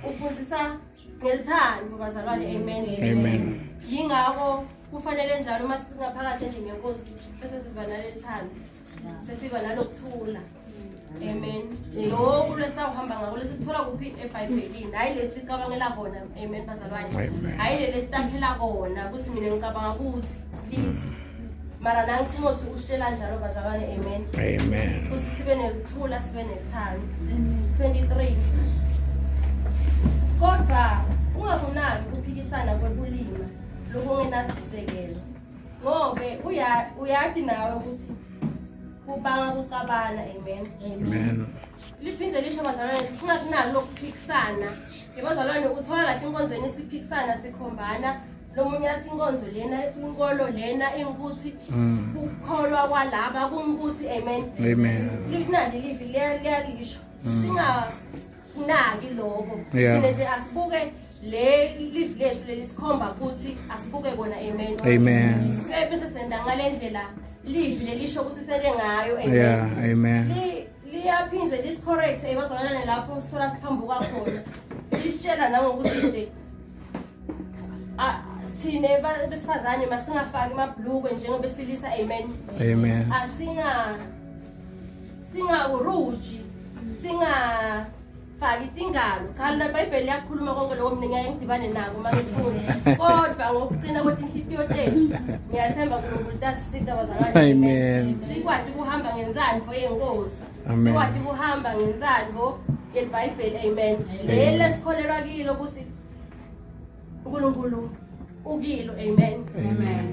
Ufundisa ngelithando, bazalwane, amen. Amen. Yingakho kufanele njalo uma singaphakathi endlini yenkosi bese siziba nalelithando, sesiba nalokuthula, amen. Lokhu lesitawuhamba ngako lesikuthola kuphi? EBhayibhelini, hhayi lesicabangela kona, amen bazalwane. Amen. Hhayi leli esitakhela kona ukuthi mina ngicabanga ukuthi lithi, mara nangiThimothi usitshela njalo, bazalwane, amen. Amen. Futhi sibe nekuthula, sibe nethando. 23 Kodwa ungakunaki ukuphikisana kwebulima lokungenasisekelo, ngobe uyati nawe ukuthi kubanga kucabana, amen. Amen. Liphinde lisho, bazalwane, singakunaki lokuphikisana. Ebazalwane, uthola lapha enkonzweni siphikisana, sikhombana, lomunye athi inkonzo lena, inkolo lena ingukuthi, ukukholwa kwalaba kungukuthi, amen. Amen. Linandi livi liyalisho singanaki lokho. Thina nje asibuke le livi lethu lelisikhomba ukuthi asibuke kona, amen. Amen. Sebese senda ngale ndlela livi lelisho ukuthi sele ngayo, amen. Yeah, amen. Liyaphinde lisicorrect, ebazalwane, lapho sithola siphambuka khona. Lisitshela nangokuthi nje thina besifazane masingafaki amabhlukwe njengobesilisa, amen. Amen. Asinga singawuruji, singafaki tingalo. Cha, lebhayibheli liyakhuluma konke lokho, mina ngiyaye ngidibane nako uma ngifunda, kodwa ngokuqina kwetinhlitiyo tethu ngiyathemba uNkulunkulu tasisita, bazalwane. Amen. Sikwati ukuhamba ngenzandvo yenkosi. Amen. Sikwati ukuhamba ngenzandvo yelibhayibheli, amen, leli lesikholelwa kilo ukuthi uNkulunkulu ukilo, amen. Amen.